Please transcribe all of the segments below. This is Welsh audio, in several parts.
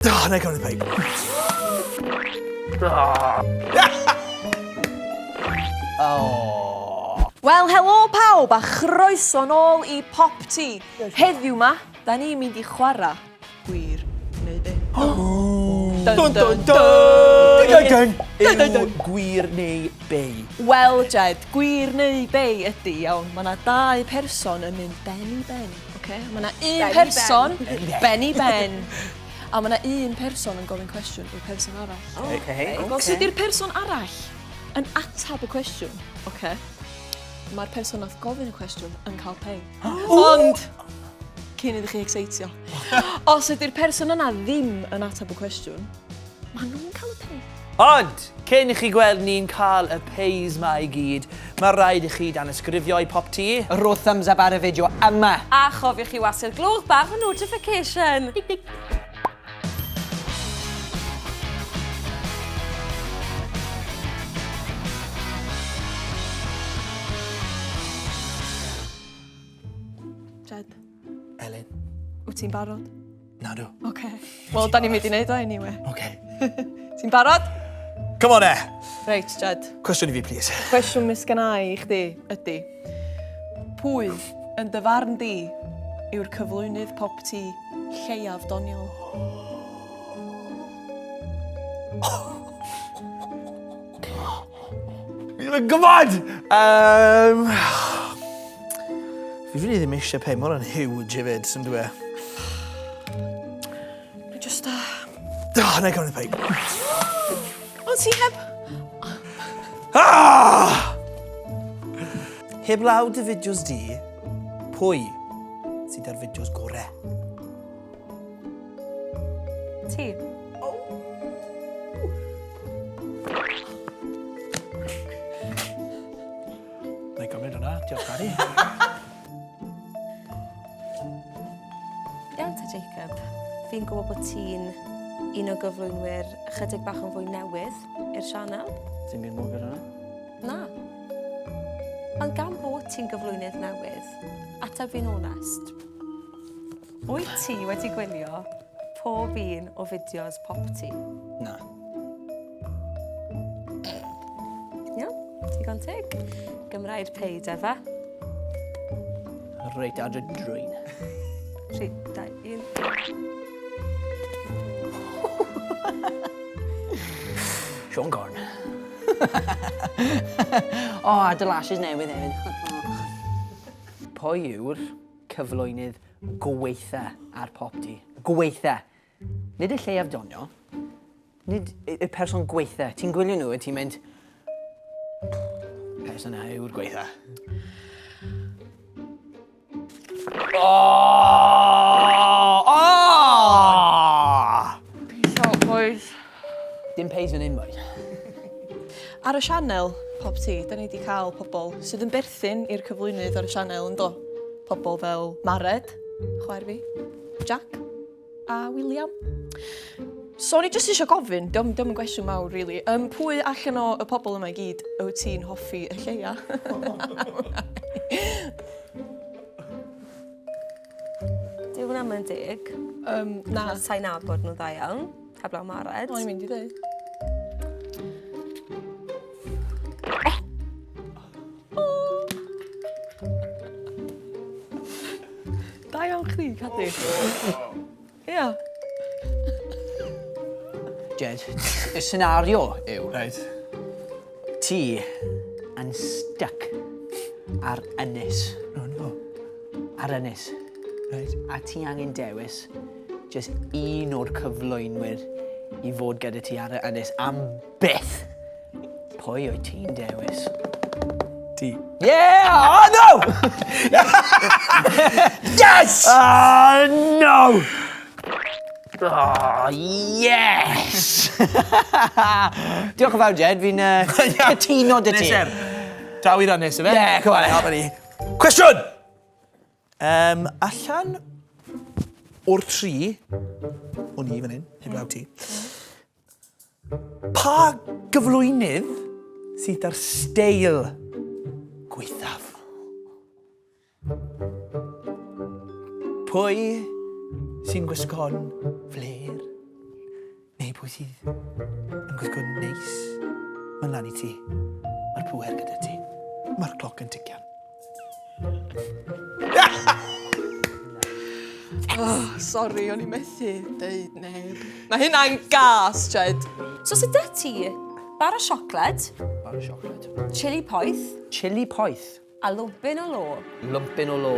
Oh, na i cymryd peig. Oh. Wel, helo pawb a chroeso nôl i Pop Tea. Heddiw ma, da ni'n mynd i chwarae gwir neu be. Dun dun dun! Dun dun dun! Yw gwir neu bei? Wel, Jed, gwir neu bei ydy, iawn. Mae yna dau person yn mynd ben i ben. Oce, mae yna un person ben i ben. A mae yna un person yn gofyn cwestiwn i'r person arall. Okay. Wel, os ydy'r person arall yn atab y cwestiwn, oce, mae'r person nath gofyn y cwestiwn yn cael pay. Ond, cyn iddo chi excitio, os ydy'r person yna ddim yn ateb y cwestiwn, maen nhw'n cael y pay. Ond, cyn i chi gweld ni'n cael y pays ma i gyd, mae rhaid i chi danysgrifio i Pop Tea. Rho thumbs up ar y fideo yma. A chofiwch i wasu'r gloch bach o notification. Dic dic. Jed. Elin. Wyt ti'n barod? Nadw. Oce. Wel, da ni'n mynd i wneud o anyway. Oce. Ti'n barod? Come on e! Reit, Jed. Cwestiwn i fi, please. Cwestiwn mis gen i chdi ydy, pwy yn dy farn di yw'r cyflwynydd pop tea lleiaf doniol? Fi ddim yn gwybod! Um, fi rili ddim eisiau pe, mae hwnna'n huge hefyd, sy'n dwi. Dwi just... Oh, na i gymryd y peig. Ond ti heb... Ah! Heb law dy fideos di, pwy sydd ar fideos gore? Ti. Na i gymryd hwnna, diolch Gary. Iawn ta Jacob, fi'n gwybod bod ti'n un o gyflwynwyr ychydig bach yn fwy newydd i'r sianel. Dim byd mwy gyda hwnna. Na. Ond gan bod ti'n gyflwynydd newydd, ateb fi'n onest, Wyt ti wedi gwylio pob un o fideos Popty? Na. Iawn, digon teg. Gymraeg peid efe. Reit ar dy drwyn. 3, 2, 1. Siôn Corn. o, a dy lashes newydd hefyd. Pwy yw'r cyflwynydd gweitha ar Popty. Gweitha. Nid y lleiaf doniol. Nid y person gweitha. Ti'n gwylio nhw a ti'n mynd... Person yna yw'r gweitha. Oh! Oh! Peace out, boys. Dim pays fan hyn, boys. Ar y sianel Pop Tea, da ni wedi cael pobl sydd yn berthyn i'r cyflwynydd ar y sianel yn do. Pobl fel Mared, chwaer fi, Jack a William. So o'n i jyst eisiau gofyn, diom, diom yn gwestiwn mawr, really, um, pwy allan o y pobl yma i gyd wyt ti'n hoffi y lleia? Dyw hwnna yn deg. Um, na. Sa'n nabod nhw dda iawn. Heblaw Mared. O'n i'n mynd i ddweud. Oh. Da iawn chdi, Cadi. Ia. Jed, y senario yw... Reit. Ti yn stuck ar ynys. Oh no. Ar ynys. Reit. A ti angen dewis jyst un o'r cyflwynwyr i fod gyda ti ar y ynys am byth. Pwy wyt ti'n dewis? Ti. Yeah! Oh no! Yes! Oh no! Oh, yes! Diolch yn fawr, Jed. Fi'n cytuno dy ti. Nesaf. Daw i'r ynys, ife? Yeah, come on. Dyma ni. Cwestiwn! Um, allan o'r tri, o'n i fan hyn, heblaw ti, pa gyflwynydd sydd â'r steil gwaethaf? Pwy sy'n gwisgo'n fler? Neu pwy sydd yn gwisgo neis? Mae'n lan i ti. Mae'r pŵer gyda ti. Mae'r cloc yn tician. Oh, sori, o'n i methu deud neb. Mae hynna'n gas, Jed. So sy 'da ti bar o siocled. Bar o siocled. Chili poeth. Chili poeth. A lwmpyn o lo. Lwmpyn o lo.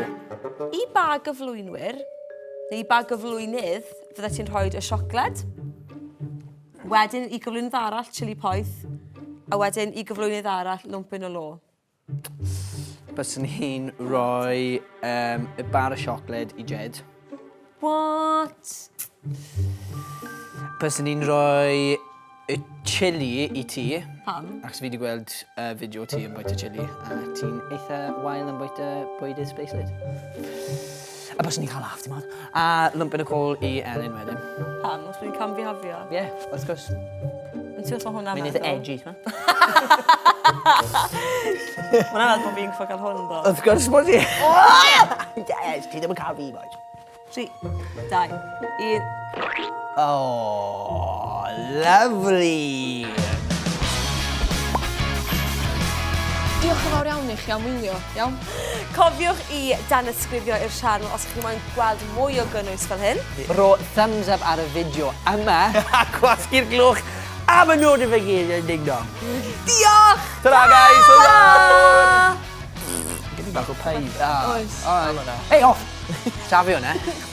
I ba gyflwynwyr, neu i ba gyflwynydd, fyddet ti'n rhoi y siocled? Wedyn i gyflwynydd arall, chili poeth. A wedyn i gyflwynydd arall, lwmpyn o lo. Byswn i'n rhoi um, y bar o siocled i Jed. What? Byswn i'n rhoi y chili i ti. Pam? Achos fi wedi gweld uh, fideo ti yn bwyta chili, a ti'n eitha wael yn bwyta bwydydd sbeislyd. A byswn i'n cael laugh, ti'n modd. A lwmpyn y col i Elin wedyn. Pam? Os dwi'n camfihafio? Ie, yeah, wrth gwrs. Yn ti wrth hwnna Mae'n eitha edgy, ti'n modd? Mae'n anodd bod fi'n gwybod cael hwn, ddo. Wrth gwrs bod ti. Yes, ti ddim yn cael fi, boys. 3, 2, 1. Oh, lovely! Diolch yn fawr iawn i chi am wylio, iawn? Cofiwch i danysgrifio i'r sianel os ych chi moyn gweld mwy o gynnwys fel hyn. Ro thumbs up ar y fideo yma. A gwasgu'r gloch am y notification ding dong. Diolch! Ta-ra guys! Ta-ra! Give me bach o pei. Oes. Hey, off! Safio hwnna.